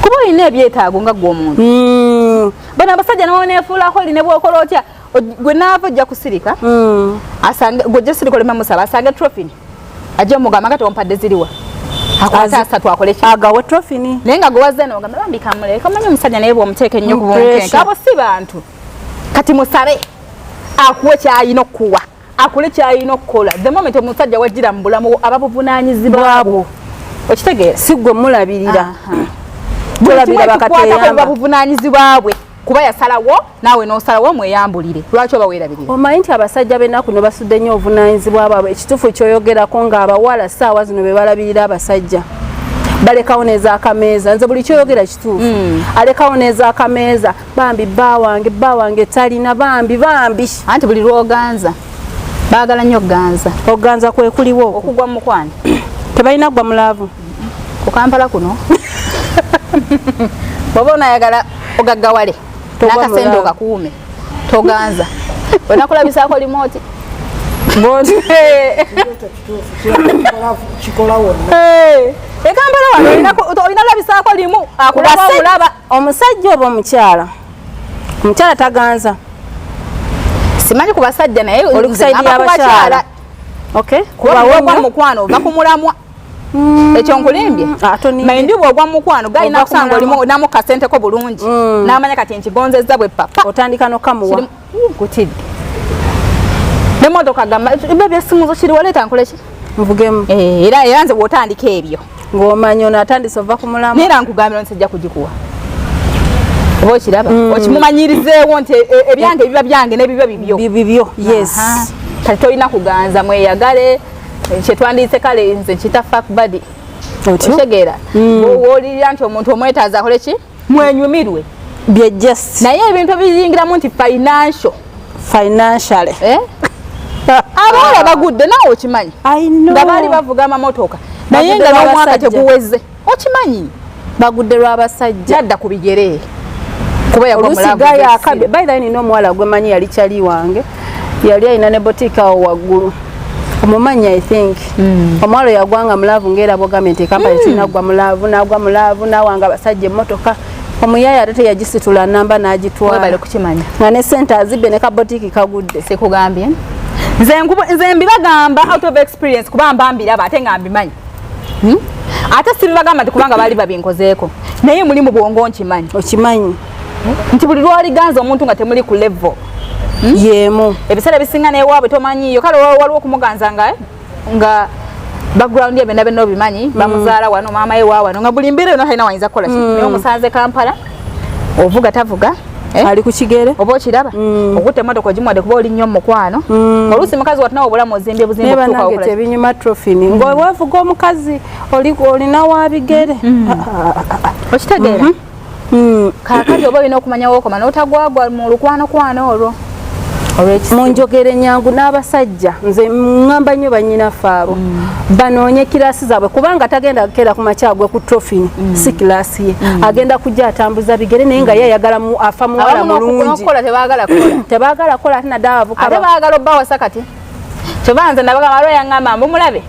[SPEAKER 2] kuba olina ebyetaago nga gwe omuntu. Bano abasajja nawoneefuula holi ne bwokola otya, gwe naava ojja kusirika. Asange gwe sirika oleme musaba asange trofini ajja omugamba nga tompadde ziriwa, akwata asatu akole ki?
[SPEAKER 1] Agawe trofini.
[SPEAKER 2] Naye nga gwe wazze nogamba bambi kamuleke, omanyi omusajja naye bw'omuteeka ennyo ku
[SPEAKER 1] Mu
[SPEAKER 2] bunkenke.
[SPEAKER 1] pressure.
[SPEAKER 2] Abo si bantu. Kati musabe akuwe kyalina okukuwa, akole kyalina okukola. The moment omusajja wajjira mu bulamu aba buvunaanyizibwa bwo, okitegeera?
[SPEAKER 1] Si gwe mulabirira.
[SPEAKER 2] Buli kimu
[SPEAKER 1] Tulabira
[SPEAKER 2] ekikukwatako buba
[SPEAKER 1] bakateyamba.
[SPEAKER 2] buvunaanyizibwa bwe, kuba yasalawo naawe n'osalawo mweyambulire. Lwaki oba weerabirira?
[SPEAKER 1] Omanyi nti abasajja b'ennaku no basudde nnyo obuvunaanyizibwa bwabwe. Ekituufu kyoyogerako ng'abawala saawa zino be balabirira abasajja, balekawo n'ezakameeza. Nze buli kyoyogera kituufu. Alekawo n'ezakameeza, bambi bba wange, bba wange talina, bambi bambi.
[SPEAKER 2] Anti buli lwoganza baagala nnyo okuganza.
[SPEAKER 1] Oganza kwe kuliwo okwo.
[SPEAKER 2] Okugwa mu mukwano.
[SPEAKER 1] Tebalina gwa mu love.
[SPEAKER 2] Ku Kampala kuno bw'oba onayagala ogaggawale
[SPEAKER 1] Togwa mu
[SPEAKER 2] n'akasente
[SPEAKER 1] love.
[SPEAKER 2] Okakuume, toganza onakulabisaako limooti.
[SPEAKER 3] Ekyo kituufu, kikola wonna.
[SPEAKER 2] Ekampala wano olina labisaako limu akulaba obulaba.
[SPEAKER 1] Omusajja oba omukyala? Omukyala taganza.
[SPEAKER 2] Simanyi ku basajja naye
[SPEAKER 1] Oli ku
[SPEAKER 2] nze
[SPEAKER 1] side
[SPEAKER 2] ngamba ku
[SPEAKER 1] y'abakyala.
[SPEAKER 2] bakyala.
[SPEAKER 1] Okay.
[SPEAKER 2] Kuba bw'ogwa mu mukwano ova ku mulamwa, ekyo nkulimbye?
[SPEAKER 1] Ah, tonimbye.
[SPEAKER 2] Mayindi bw'ogwa mu mukwano galina
[SPEAKER 1] Ova ku
[SPEAKER 2] kusanga
[SPEAKER 1] mulamwa.
[SPEAKER 2] olimu namu kasenteko bulungi n'amanya kati nkigonzezza bwe papa.
[SPEAKER 1] Otandika nokamuwa.
[SPEAKER 2] Nkutidde nemotoka gamba ebe byesimuzo kiri waleeta nkoleki?
[SPEAKER 1] Nvugemu.
[SPEAKER 2] Era nze bw'otandika ebyo
[SPEAKER 1] ng'omanya ono atandise ova ku mulamwa.
[SPEAKER 2] Naye era nkugambira nti sijja kugikuwa, oba okiraba okimumanyirizeewo nti ebyange biba byange n'ebibyo bibyo.
[SPEAKER 1] Bibibyo, yes.
[SPEAKER 2] Aha. Kati tolina kuganza, mweyagale, kyetwandiise kale nze nkita fuck buddy.
[SPEAKER 1] Otyo.
[SPEAKER 2] Okitegeera? Woolirira nti omuntu omwetaaza akole ki, mwenyumirwe.
[SPEAKER 1] Bye just.
[SPEAKER 2] Naye ebintu ebiyingiramu nti financial
[SPEAKER 1] Financially.
[SPEAKER 2] Eh? Abawala bagudde naawe okimanyi.
[SPEAKER 1] I know.
[SPEAKER 2] Nga baali bavuga amamotoka naye
[SPEAKER 1] Bagudde
[SPEAKER 2] nga n'omwaka
[SPEAKER 1] lw'abasajja.
[SPEAKER 2] teguweze, okimanyi.
[SPEAKER 1] Bagudde lw'abasajja.
[SPEAKER 2] Yadda ku bigere kuba yagwa mu
[SPEAKER 1] Oluusi
[SPEAKER 2] love
[SPEAKER 1] gaya
[SPEAKER 2] z'ekisiru.
[SPEAKER 1] akabye. By the way, nina omuwala gwe manyi, yali kyali wange, yali alina ne boutique awo waggulu, omumanyi, I think. Omuwala oyo yagwanga mu love, ngaera bwogambye nti ekampani tulina gwa mu love, n'agwa mu love n'awanga abasajja emmotoka. Omuyaaye ate teyagisitula namba
[SPEAKER 2] Webale
[SPEAKER 1] n'agitwala.
[SPEAKER 2] Kukimanya.
[SPEAKER 1] Nga ne sente azibbe ne kabotiiki kagudde.
[SPEAKER 2] Sikugambye nze nze mbibagamba out of experience, kuba mba mbiraba ate nga mbimanyi. Ate sibibagamba nti kubanga baali babinkozeeko, naye muli mu bwongo nkimanyi.
[SPEAKER 1] Okimanyi.
[SPEAKER 2] Nti buli lwoliganza omuntu nga temuli ku level
[SPEAKER 1] Yemu.
[SPEAKER 2] Ebiseera ebisinga newaabwe tomanyiiyo. Kale waliwo okumuganza nga background ye byonna byonna obimanyi, bamuzaala wano, maama ye wa wano, nga buli mbeera yonna talina wayinza kukola ki, naye omusanze Kampala ovuga tavuga, eh?
[SPEAKER 1] Ali ku kigere.
[SPEAKER 2] Oba okiraba okutta emotoka ogimuwadde kuba oli nnyo mu mukwano. Oluusi mukazi watu nawe obulamu ozimbye buzimbe
[SPEAKER 1] Naye
[SPEAKER 2] okutuuka
[SPEAKER 1] banange
[SPEAKER 2] okola ki?
[SPEAKER 1] Tebinyuma trofini ng'wevuga omukazi olina wa bigere.
[SPEAKER 2] Okitegeera? Kaakati oba olina okumanya wookoma n'otagwagwa mu lukwanokwano olwo.
[SPEAKER 1] Mu njogera enyangu n'abasajja, nze ŋŋamba nnyo bannyinaffe abo banoonye class zaabwe, kubanga tagenda kukeera ku makya gwe ku trofini, si class ye. Agenda kujja atambuza bigere, naye nga ye ayagala afa muwala
[SPEAKER 2] Abamu
[SPEAKER 1] mulungi.
[SPEAKER 2] N'okukola tebaagala kukola.
[SPEAKER 1] Tebaagala kukola, ate naddala abavubuka.
[SPEAKER 2] Ate baagala obbawasa. Kati kyova nze nabagamba, waliwo yaŋŋamba mbu mulabe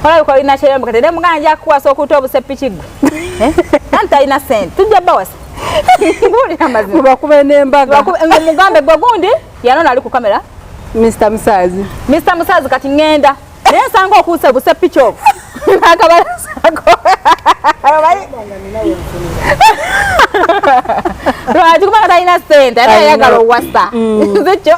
[SPEAKER 2] olabika olina kyeyombe, kati era muganda nja kukuwasa okuta obusepiki gwe. Eh? Anti talina sente, tujja bbawasa. Mbuulira amazima.
[SPEAKER 1] Mubakube n'embaga.
[SPEAKER 2] Nga mugambe gwe gundi yanona ali ku kamera.
[SPEAKER 1] Mr Musaazi.
[SPEAKER 2] Mr Musaazi, kati ŋŋenda naye nsanga okuusa obusepiki obwo nakabalasako.
[SPEAKER 3] Nga nina wenfunira.
[SPEAKER 2] Lwaki? Kubanga talina sente, ate ayagala owasa nzikyo.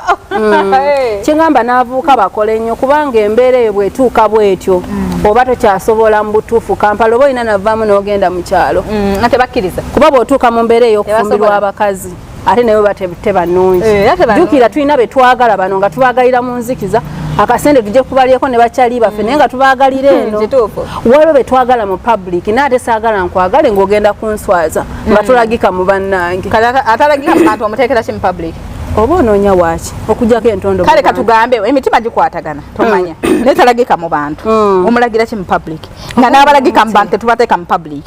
[SPEAKER 1] Kyeŋŋamba n'abavubuka bakole nnyo, kubanga embeera eyo bw'etuuka bw'etyo, oba tokyasobola mu butuufu Kampala, oba olina navaamu n'ogenda mu kyalo.
[SPEAKER 2] Nga tebakkiriza.
[SPEAKER 1] Kuba bw'otuuka mu mbeera ey'okufumbirwa
[SPEAKER 2] Tebasobola.
[SPEAKER 1] abakazi, ate naye ba teba nnungi.
[SPEAKER 2] Eh, era teba
[SPEAKER 1] Jjukira tulina be twagala bano nga tubagalira mu nzikiza, akasente tujje kubalyeko ne bakyali baffe, naye nga tubagalira eno.
[SPEAKER 2] Kituufu.
[SPEAKER 1] Waliwo be twagala mu public, naye ate saagala nkwagale ng'ogenda kunswaza nga tolagika mu bannange.
[SPEAKER 2] Kale atalagika mu bantu omuteekera ki mu public?
[SPEAKER 1] Oba onoonya waaki okugjako entondo mu
[SPEAKER 2] Kale
[SPEAKER 1] bantu?
[SPEAKER 2] Katugambe emitima gikwatagana, tomanya, naye talagika mu bantu, omulagira ki mu public? Nga n'abalagika mu bantu tetubateeka mu public.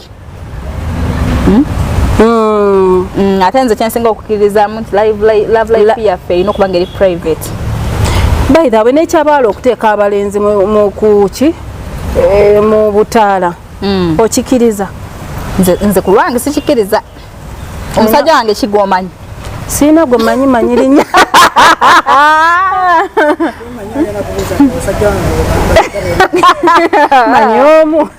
[SPEAKER 2] Ate nze kyensinga okukkiririzaamu nti love life yaffe erina okuba nga eri private.
[SPEAKER 1] By the way, n'ekyabaala okuteeka abalenzi mu kuki, mu butaala, okikiriza?
[SPEAKER 2] Nze ku lwange sikikkiriza. Omusajja wange kigwomanyi.
[SPEAKER 1] Siina gwe manyi, manyi linnya.
[SPEAKER 3] Manyi agenda kubuuza nti abasajja wange.
[SPEAKER 1] Manyi omu.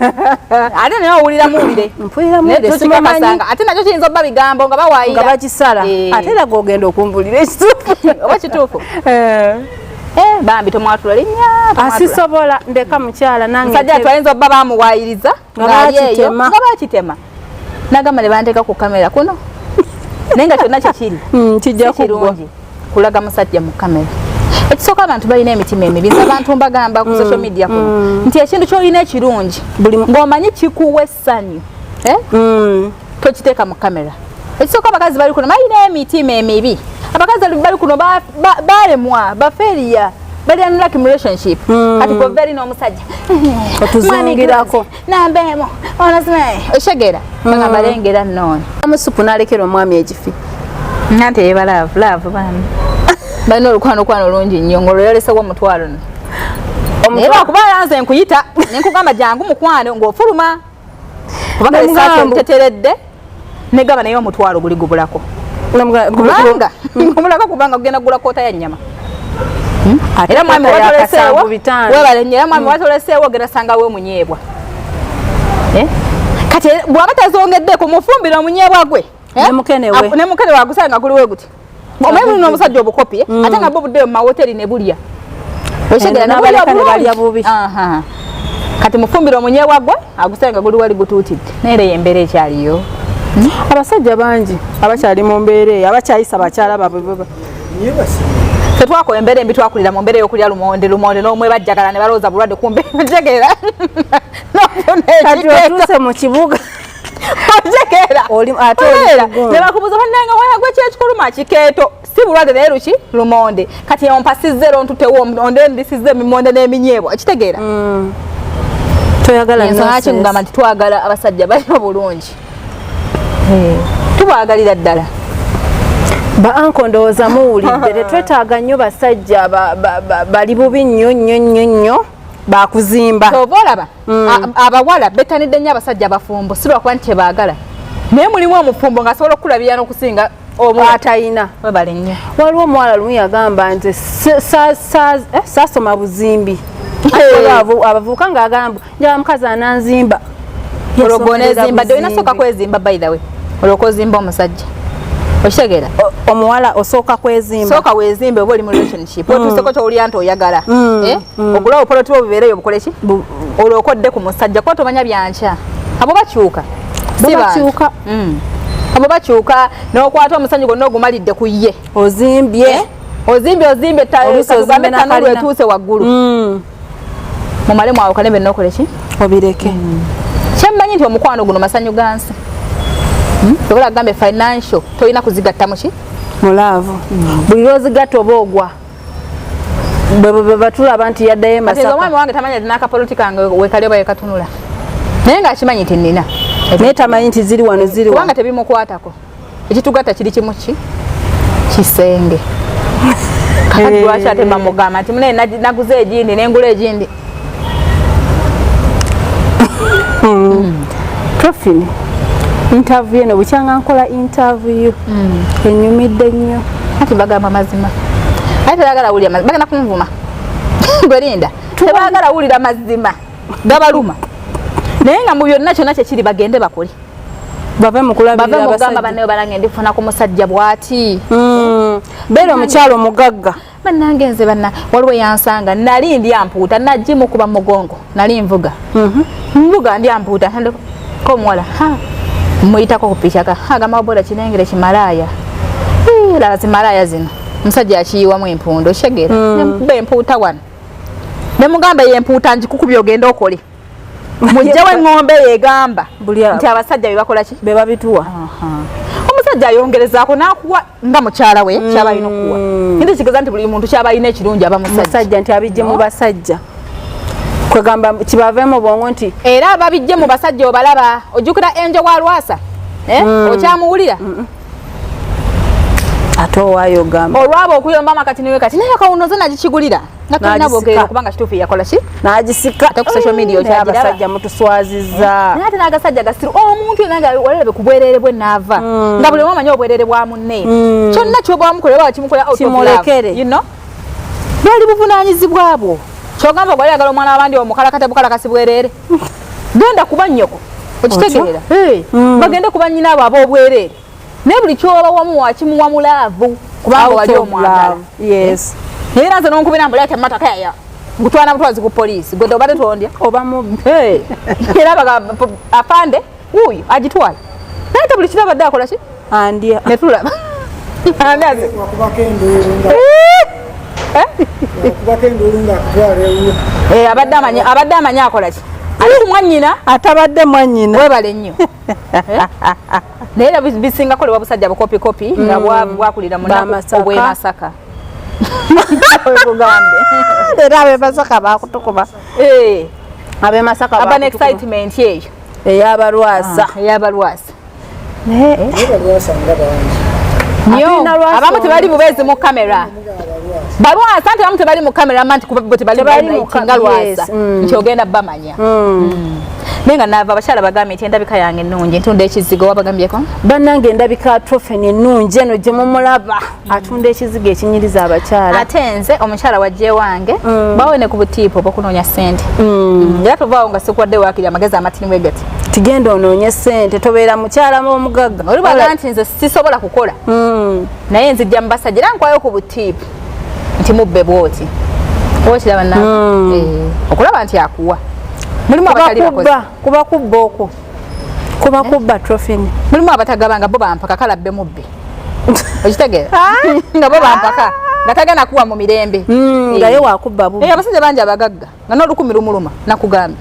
[SPEAKER 2] Ate naye owulira muwulire.
[SPEAKER 1] Mpulira muwulire, simumanyi.
[SPEAKER 2] Ate nakyo kiyinza obba bigambo nga bawaayira.
[SPEAKER 1] Nga bakisala. Ate era gogenda okumbulira ekituufu.
[SPEAKER 2] Oba kituufu.
[SPEAKER 1] Eh.
[SPEAKER 2] Eh, bambi tomwatula linnya, tomwatula.
[SPEAKER 1] Asisobola, ndeka mukyala nange.
[SPEAKER 2] Musajja atwayinza obba bamuwaayiriza
[SPEAKER 1] Nga
[SPEAKER 2] ng'ali eyo,
[SPEAKER 1] bakitema.
[SPEAKER 2] Nga bakitema, nagamba ne banteeka ku kamera kuno, naye nga kyonna kyekiri.
[SPEAKER 1] Kijja
[SPEAKER 2] Si
[SPEAKER 1] kuggwa.
[SPEAKER 2] kirungi kulaga musajja mu kamera. Ekisooka, abantu balina emitima emibi. Nze abantu mbagamba ku social media kuno nti ekintu kyolina ekirungi ng'omanyi kikuwa essanyu, eh? Tokiteeka mu kamera. Ekisooka, abakazi bali kuno balina emitima emibi. Abakazi bali kuno balemwa, baferiya, bali unlucky mu relationship. Kati gwe eri n'omusajja
[SPEAKER 1] Otuzungirako.
[SPEAKER 2] Nambeemo onasime oshegera bagamba lengera nnono.
[SPEAKER 1] Amusupu n'alekera omwami egifi.
[SPEAKER 2] Nante yeba love love, bambi balina olukwanokwano lungi nnyo ng'olwoyolesewo omutwalo no, naye lwakuba nze nkuyita nenkugamba jangu mukwano ng'ofuluma, kuba kale saati
[SPEAKER 1] Nomugambo.
[SPEAKER 2] nteteredde negamba, naye omutwalo guli gubulako, kubanga gubulako, kubanga kugenda kugula koota ya nnyama.
[SPEAKER 1] Ate
[SPEAKER 2] Era mwami
[SPEAKER 1] koota ya
[SPEAKER 2] watoleseewo
[SPEAKER 1] 75.
[SPEAKER 2] Webale nnyo. Era mwami watoleseewo ogenda sangawo omunyeebwa. Eh? Kati bw'aba tazongeddeko, mufumbire omunyeebwa gwe. Eh?
[SPEAKER 1] Ne mukene we.
[SPEAKER 2] Ne mukene we agusanga guliwe guti. Omanyi mulimu n'omusajja obukopi, eh? Ate nga bwo buddeyo mu mawoteri ne bulya. Okitegera?
[SPEAKER 1] Eno
[SPEAKER 2] ne bulya
[SPEAKER 1] n'abaleka ne balya
[SPEAKER 2] bulungi.
[SPEAKER 1] bubi.
[SPEAKER 2] Aha. Kati mufumbire omunyeebwa gwe agusanga guli wali gutuutidde, naye era eyo embeera ekyaliyo.
[SPEAKER 1] Abasajja bangi abakyali mu mbeera eyo, abakyayisa bakyala baabwe
[SPEAKER 3] Naye basiima.
[SPEAKER 2] Ffe twakola embeera embi, twakulira mu mbeera ey'okulya lumonde, lumonde n'omwebajjagala ne balowooza bulwadde, kumbe otegeera n'ofuna
[SPEAKER 1] Kati
[SPEAKER 2] ekikeeto.
[SPEAKER 1] otuuse mu kibuga.
[SPEAKER 2] Otegeera?
[SPEAKER 1] Ate oli
[SPEAKER 2] Otegeera?
[SPEAKER 1] kugonda.
[SPEAKER 2] Ne bakubuuza, bannange wayagwe kyekikuluma kikeeto, si bulwadde naye luki lumonde. Kati ompasizza era ontutewo ondendisizza emimonde n'eminyeebwa, okitegeera?
[SPEAKER 1] Toyagala
[SPEAKER 2] Ensonga
[SPEAKER 1] nonsense.
[SPEAKER 2] lwaki ngamba nti twagala abasajja bali obulungi, tubwagalira ddala.
[SPEAKER 1] Ba uncle, ndowooza muwulidde, tetwetaaga nnyo basajja bali bubi nnyo nnyo nnyo nnyo bakuzimba.
[SPEAKER 2] Kyova olaba abawala betanidde nnyo abasajja abafumbo, si lwakuba nti tebaagala, naye mulimu omufumbo ng'asobola okukulabirira n'okusinga omu
[SPEAKER 1] Atayina.
[SPEAKER 2] Webale nnyo.
[SPEAKER 1] Waliwo omuwala lumu yagamba nti saasoma buzimbi. Abavubuka ng'agamba njala mukazi ananzimba.
[SPEAKER 2] Olwo gw'oneezimba dde, olina sooka kwezimba, by the way, olwoka ozimba omusajja, okitegeera?
[SPEAKER 1] Omuwala osooka kwezimba.
[SPEAKER 2] Sooka weezimbe oba oli mu relationship otuuseko kyowulira nti oyagala. Eh? Ogule obupoloti bwo bubeereyo, bukole ki, olwoka odde ku musajja, kuba tomanya byankya. Abo bakyuka, si
[SPEAKER 1] Bo
[SPEAKER 2] bantu.
[SPEAKER 1] bakyuka.
[SPEAKER 2] Abo bakyuka n'okwata omusanyu gwonna ogumalidde ku ye.
[SPEAKER 1] Ozimbye.
[SPEAKER 2] Eh? Ozimbye, ozimbye,
[SPEAKER 1] Oluusi
[SPEAKER 2] katugambe
[SPEAKER 1] ozimbe
[SPEAKER 2] tanuulu
[SPEAKER 1] n'akalina.
[SPEAKER 2] etuuse waggulu, mumale mwawukane byonna, okole ki?
[SPEAKER 1] Obireke.
[SPEAKER 2] Kyemmanyi nti omukwano guno masanyu ga nsi. Tobola gambe financial tolina kuzigatta muki
[SPEAKER 1] Mu love, buli lwozigatta oba ogwa. Bwe batulaba nti yaddayo e
[SPEAKER 2] Kati nze
[SPEAKER 1] Masaka.
[SPEAKER 2] Omwami wange tamanyi n'akapoloti kange wekali oba wekatunula, naye ng'akimanyi nti nnina.
[SPEAKER 1] Naye tamanyi nti ziri wano, ziri
[SPEAKER 2] Kubanga
[SPEAKER 1] wano.
[SPEAKER 2] Tebimukwatako. Ekitugatta kiri kimu, ki kisenge. Kakati lwaki ate bamugamba nti munaye naguze egindi nengula egindi?
[SPEAKER 1] Trofini, interview eno bukyanga nkola interview enyumidde nnyo.
[SPEAKER 2] Ati bagamba mazima, aye tebagala wulira mazima, bagenda kunvuma. Gwerinda, tebagala wulira mazima, gabaluma. Naye nga mu byonna kyonna kyekiri, bagende bakole.
[SPEAKER 1] Bave mu
[SPEAKER 2] Bave
[SPEAKER 1] kulabirira
[SPEAKER 2] mugamba
[SPEAKER 1] abasajja.
[SPEAKER 2] Bannayo balange ndifuna ku musajja bw'ati.
[SPEAKER 1] Beera omukyalo omugagga.
[SPEAKER 2] Bannange, nze banna waliwo yansanga nali ndya mpuuta, nagimukuba mu mugongo. Nali nvuga, nvuga ndya mpuuta ko omuwala ha, muyitako ku pikyaka agamba waboda kinengere kimalaaya. Ii, laba zimalaaya zino, omusajja akiyiwamu empundo okyegera. Nemukuba empuuta wano, nemugamba ye empuuta ngikukubye ogende okole mugjewo eŋŋombe eyo egamba nti abasajja bebakola ki?
[SPEAKER 1] Be babituwa.
[SPEAKER 2] Omusajja ayongerezaako n'akuwa nga mukyala we kyaba alina okuwa. Kintu kigeza nti buli muntu kyaba alina ekirungi aba musajja.
[SPEAKER 1] Musajja nti abijje mu basajja, kwegamba kibave mu bwongo nti
[SPEAKER 2] Era ababijje mu basajja obalaba. Ojjukira enjo wa Lwasa, eh? Okyamuwulira?
[SPEAKER 1] Ate owaayo ogamba.
[SPEAKER 2] Olwaba okuyomba amakati niwe kati naye akawuno ze nagikigulira nga tolina
[SPEAKER 1] N'agisika.
[SPEAKER 2] bwogerera kubanga kituufu yakola ki?
[SPEAKER 1] N'agisika.
[SPEAKER 2] Ate ku social media
[SPEAKER 1] Naye
[SPEAKER 2] okyagiraba.
[SPEAKER 1] abasajja mutuswaziza.
[SPEAKER 2] Naye ate n'agasajja gasiru. Omuntu yenna nga walerabe ku bwereere bwe naava nga buli omu amanyi obwereere bwa munne, kyonna kyoba wamukolera oba kimukolera out of love,
[SPEAKER 1] Kimulekere.
[SPEAKER 2] you know? Bwali buvunaanyizibwa bwo. Kyogamba gwali omwana w'abandi omukalakata bukalakasi bwereere, genda kuba nnyoko okitegeera. Hey, bagende kuba nnyina abo ab'obwereere, naye buli kyoba wamu wakimuwa mu love kubanga
[SPEAKER 1] Out
[SPEAKER 2] wali
[SPEAKER 1] of
[SPEAKER 2] omwagala.
[SPEAKER 1] love. Yes.
[SPEAKER 2] Naye era nze nonkubira mbuli ati amata yaya ngutwana butwazi ku poliisi gwe obadde tondya.
[SPEAKER 1] Oba mubbi.
[SPEAKER 2] Hey. Era baga afande wuuyo agitwala, naye ate buli kiro abadde akola ki?
[SPEAKER 1] Andya.
[SPEAKER 2] Netulaba. Ani
[SPEAKER 3] Wakubako enduulu nga wakubako enduulu ng'akutwala ewuwe.
[SPEAKER 2] Eh, abadde amanyi akola ki, ali ku mwannyina.
[SPEAKER 1] Atabadde mwannyina.
[SPEAKER 2] Webale nnyo. Eh? Naye era bisinga kolebwa busajja bukopikopi nga bwakulira munaku
[SPEAKER 1] B'Amasaka.
[SPEAKER 2] obw'e Masaka. Wekugambe.
[SPEAKER 1] Era ab'e Masaka bakutukuba.
[SPEAKER 2] Eh,
[SPEAKER 1] Ab'e Masaka
[SPEAKER 2] aba ne
[SPEAKER 1] bakutukuba.
[SPEAKER 2] excitement eyo
[SPEAKER 1] Ey'abalwasa.
[SPEAKER 2] Ey'abalwasa.
[SPEAKER 1] Naye
[SPEAKER 3] Naye balwasa nga bangi.
[SPEAKER 2] Nnyo.
[SPEAKER 1] Ate Lwasa.
[SPEAKER 2] Abamu tebali bubeezi mu kamera.
[SPEAKER 3] Nga abalwasa.
[SPEAKER 2] Balwasa nti abamu tebali mu kamera nti kuba bo tebali
[SPEAKER 1] Tebali mu
[SPEAKER 2] mu nga Lwasa
[SPEAKER 1] yes,
[SPEAKER 2] nti ogenda bamanya. Naye nga naava abakyala bagambye nti endabika yange ennungi, ntunda ekizigo, wabagambyeko?
[SPEAKER 1] Bannange, endabika Trofen ennungi eno gye mumulaba atunda ekizigo ekinyiriza abakyala.
[SPEAKER 2] Ate nze omukyala wajja ewange bawe ne ku butiipu obwokunoonya ssente, era tovaawo nga sikuwadde waakiri amagezi amatini bwe gati.
[SPEAKER 1] Tigenda onoonye ssente, tobeera mukyala omugagga.
[SPEAKER 2] Oli bwagaa nti nze sisobola kukola naye nzijja mu basajja, era nkwayo ku butiipu nti mubbe bwoti oba okiraba na okulaba nti akuwa mulimu abatali bakozi.
[SPEAKER 1] Kuba kubba, kuba kubba okwo, kuba kubba, Trofin.
[SPEAKER 2] Mulimu abatagaba nga bo bampaka kalabbe mubbe, okitegeera, nga bo bampaka nga tagenda kuwa mu mirembe.
[SPEAKER 1] Nga ye wakubba bubbi.
[SPEAKER 2] Abasajja bangi abagagga nga n'olukumi lumuluma nakugambye.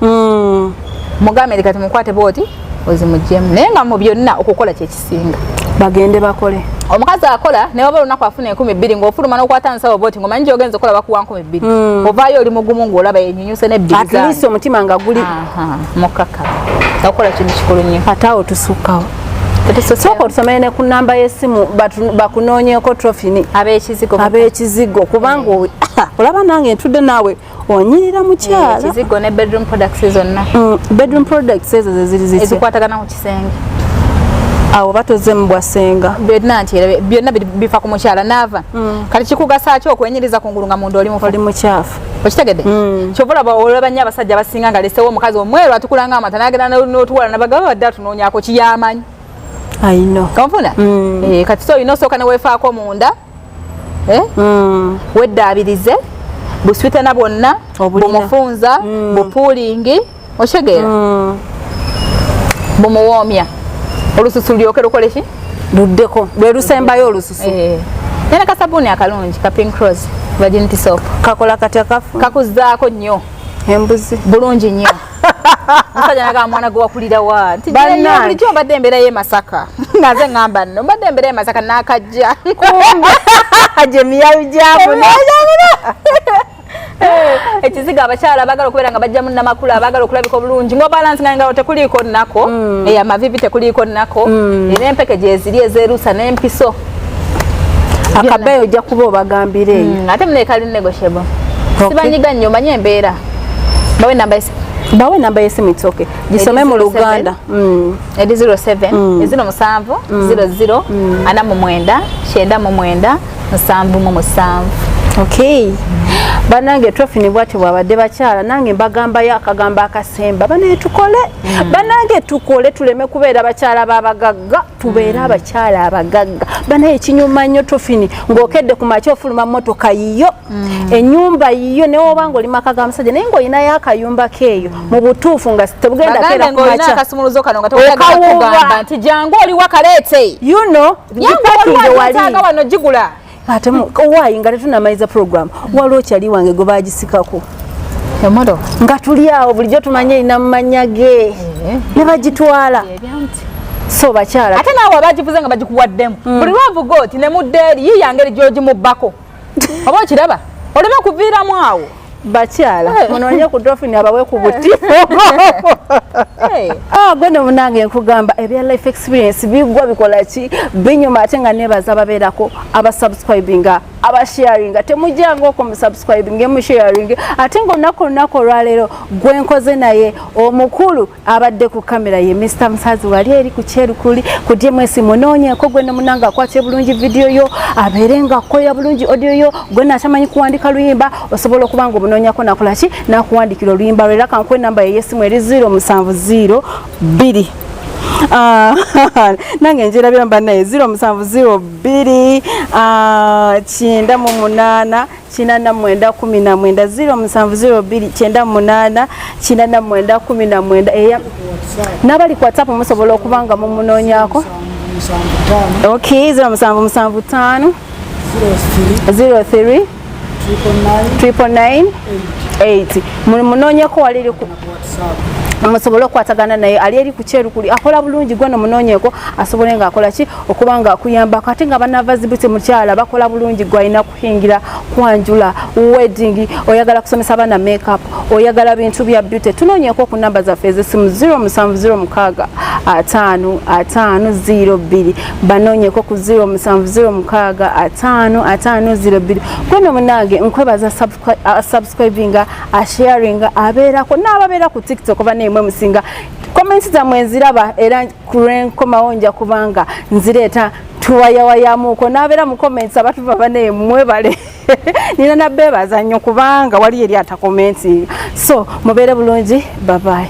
[SPEAKER 2] Mugambe nti kati mukwate bwoti ozimuggyemu, naye nga mu byonna okukola kyekisinga.
[SPEAKER 1] Bagende bakole.
[SPEAKER 2] Omukazi akola ne waba olunaku afuna 2000, ng'ofuluma n'okwata nsawo bwoti ng'omanyi gy'ogenza okukola bakuwa 2000, ovaayo oli mugumu ng'olaba yenyunyuse n'ebbiri.
[SPEAKER 1] At least omutima nga guli
[SPEAKER 2] Mukaka okukola kintu kikulu nnyo.
[SPEAKER 1] Ate awo tusukkawo. Sooka otusomere ne ku namba y'essimu bakunoonyeeko, Trofini.
[SPEAKER 2] Ab'ekizigo.
[SPEAKER 1] Ab'ekizigo, kubanga olaba nange ntudde naawe onyirira mukyala.
[SPEAKER 2] Ekizigo ne bedroom products zonna.
[SPEAKER 1] Bedroom products ezo zeziri zitya?
[SPEAKER 2] Ezikwatagana ku kisenge.
[SPEAKER 1] Awo batoze mu bwasenga.
[SPEAKER 2] Byonna nti era byonna bifa ku mukyala naava. Kati kikugasa ki okwenyiriza ku ngulu nga munda oli mufu?
[SPEAKER 1] Oli mukyafu.
[SPEAKER 2] Okitegedde? Kyova olaba olaba nnyo abasajja abasinga nga lesewo omukazi omweru atukula nga amata n'agenda n'otuwala nabagaba badde atunoonyaako kiyamanyi.
[SPEAKER 1] Ayino.
[SPEAKER 2] Onfuna? Eh, kati so olina osooka ne weefaako munda, eh? Weddaabirize buswitana bwonna.
[SPEAKER 1] Obulina.
[SPEAKER 2] Bumufunza bupuulingi, okitegeera, bumuwoomya olususu lulyoke lukole ki?
[SPEAKER 1] Luddeko lwe lusembayo olususu.
[SPEAKER 2] Eh. Nena kasabuuni akalungi ka Pink Rose Virginity Soap.
[SPEAKER 1] Kakola katya kafu?
[SPEAKER 2] Kakuzaako nnyo.
[SPEAKER 1] Embuzi.
[SPEAKER 2] Bulungi nnyo. Omusajja nagamba mwana gwe wakulira wa nti
[SPEAKER 1] Bannange.
[SPEAKER 2] "Gyeyo, bulijjo mbadde embeera y'e Masaka." Nga nze ŋŋamba nno mbadde embeera y'e Masaka n'akajja.
[SPEAKER 1] Gye miyayu gyabuna.
[SPEAKER 2] Ekizigo abakyala abaagala okubeera nga bajjamu namakula, abaagala okulabika obulungi ng'obalance nga engalo tekuliiko nnako, amavivi tekuliiko nnako, era empeke gyeziri ezeerusa n'empiso.
[SPEAKER 1] Akabeeyi ojja kuba obagambira eyo.
[SPEAKER 2] Ate mune kali negotiable. Sibanyiga nnyo, manye embeera. Bawe namba y'essimu.
[SPEAKER 1] Bawe namba y'essimu, it's okay, gisome mu
[SPEAKER 2] 07.
[SPEAKER 1] Luganda.
[SPEAKER 2] Eri 07 07 00 49 99 77.
[SPEAKER 1] Okay, banange, Trofini bwatyo bwabadde. Bakyala nange mbagambayo akagambo akasemba. Banaye tukole, banange tukole, tuleme kubeera bakyala b'abagagga, tubeere abakyala abagagga. Banaye kinyuma nnyo, Trofini, ng'okedde ku makya ofuluma motoka yiyo, ennyumba yiyo, newoba nga oli maka ga musajja naye ng'olinayo akayumba keeyo mu butuufu nga tebugenda
[SPEAKER 2] bagambe
[SPEAKER 1] keera ku
[SPEAKER 2] ng'olina
[SPEAKER 1] makya
[SPEAKER 2] akasumuluzo kano nga tewetaaga
[SPEAKER 1] okawuba.
[SPEAKER 2] Kugamba nti jangu oliwa kaleete.
[SPEAKER 1] You know, gipakinge wali.
[SPEAKER 2] Wetaaga wano gigula.
[SPEAKER 1] Ate owaayi nga tetunamaliza program, waliwo kyali wange gwe bagisikako
[SPEAKER 2] Emotoka.
[SPEAKER 1] Nga tuli awo bulijjo tumanye erina mu mannya ge ne bagitwala. So bakyala,
[SPEAKER 2] ate naawe abagivuze nga bagikuwaddemu, buli lwavuga oti ne mudda eri yiya ngeri gy'ogimubbako oba okiraba oleme kuviiramu awo.
[SPEAKER 1] Bakyala, munoonye ku Dolphin abawe ku buti.
[SPEAKER 2] Hey.
[SPEAKER 1] Ah, gwe ne munange nkugamba ebya life experience bigwa bikola ki binyuma, ate nga nebaza ababeerako, abasubscribinga, abasharinga. Temujjanga okwo musubscribinge, musharinge. Ate nga olunaku olwaleero gwe nkoze naye omukulu abadde ku kamera ye Mr Musazi wali eri ku Kyerukuli ku DMS. Munoonyeeko gwe ne munange akwate bulungi vidiyo yo, abeere nga akoya bulungi audio yo. Gwe natamanyi kuwandika luyimba, osobola okuba nga omunoonyako nakola ki nakuwandikira oluyimba lwo. Era kankuwe enamba ye y'essimu eri 070 2. Ah, nange njerabira bannaye, 0702 98 89 19, 0702 98 89 19. Eya n'abali ku WhatsApp musobola okuba nga mumunoonyako.
[SPEAKER 3] 75.
[SPEAKER 1] Okay, 0775
[SPEAKER 3] 03
[SPEAKER 1] 03
[SPEAKER 3] 999
[SPEAKER 1] 999 8. Munoonyeko wali eri ku
[SPEAKER 3] WhatsApp.
[SPEAKER 1] Musobole okukwatagana naye. Ali eri ku Kyerukuli, akola bulungi. Gwe nomunoonyeeko asobole nga akola ki okuba nga akuyambako. Ate nga banavazibute mukyala bakola bulungi. Gwe alina kuhingira, kwanjula, wedding, oyagala kusomesa abaana makeup, oyagala bintu bya beauty, tunoonyeeko ku namba zaffe ez'essimu 0706 5 5 02. Banoonyeko ku 0706 5 5 02. Gwe no munange nkwebaza subscribinga, asharinga, abeerako n'ababeera ku TikTok. Banemwe musinga comments zammwe nziraba, era kulwenkomawo nja kubanga nzireeta tuwayawayamuko n'abeera mu comments abatuva. Bane mwebale, nina nabeebaza nnyo kubanga wali eri atakomentinga. So mubeere bulungi, babaye.